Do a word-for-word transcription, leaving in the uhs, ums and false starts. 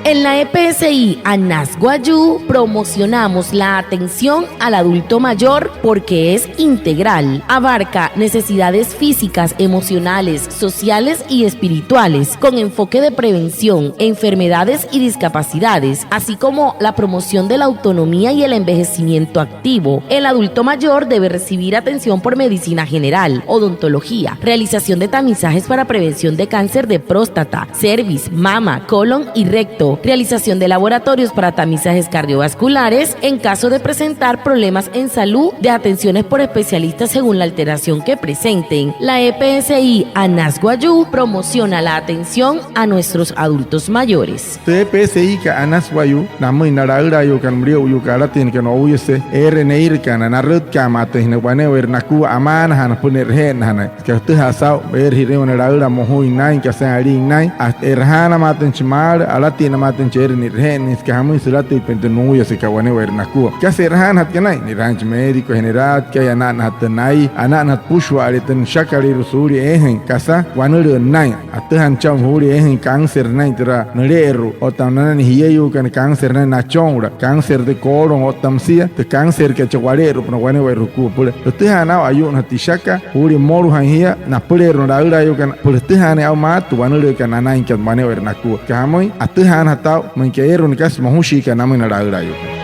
En la E P S I Anas Wayuu promocionamos la atención al adulto mayor porque es integral. Abarca necesidades físicas, emocionales, sociales y espirituales, con enfoque de prevención, enfermedades y discapacidades, así como la promoción de la autonomía y el envejecimiento activo. El adulto mayor debe recibir atención por medicina general, odontología, realización de tamizajes para prevención de cáncer de próstata, cervix, mama, colon y recto, realización de laboratorios para tamizajes cardiovasculares, en caso de presentar problemas en salud, de atenciones por especialistas según la alteración que presenten. La E P S I Anas Wayuu promociona la atención a nuestros adultos mayores. Tü E P S I kat Anas Wayuu namüin na laülaayuukana mülia'uyuukana alatüinakana, ouyase eere nee'irüka na narütkaamaatüinjanain wane'ewaire nakua, amaanajana süpüla ne'raje'ennajanain. Süka jütüjaa saa'u eere ji'rüin wane laüla mojuin naa'in, kasain alin naa'in, e'rajaanamaatüin chi maalü, alatinnamaatüin chi eere ni'raje'ennüin, süka jamüin, sülatüitpain tü nuuyasekat wane'ewaire nakua. Kasa e'rajaanajatkat naa'in, ni'rajaanüin chi médico general, süka ana'nnajatü tü nai, ana'nnajatü süpüshua'ale tü nüshakalüirua suulia eejüin, kasa wanülüü naa'in. Atüjana cha'u juulia eejüin cáncer naa'in türa nüle'eru'u, otta nanüin na jieyuukana, cáncer naa'in nacho'unla, cáncer de colon, otta müsia tü cáncerkat chi wale'eru'upünaa wane'ewaire jukua süpüla. Jütüjaana aa'u ayu'nnajatü tü ishaka juulia mmolujaain jia napüleerua na laülaayuukana süpüla jütüjaanüin aa'u maa tü wanülüükat nanainkat wane'ewaire nakua. Süka jamüin, atüjaanajatü aa'u müinka eere wane kasa mojushiikana namüin na laülaayuukana.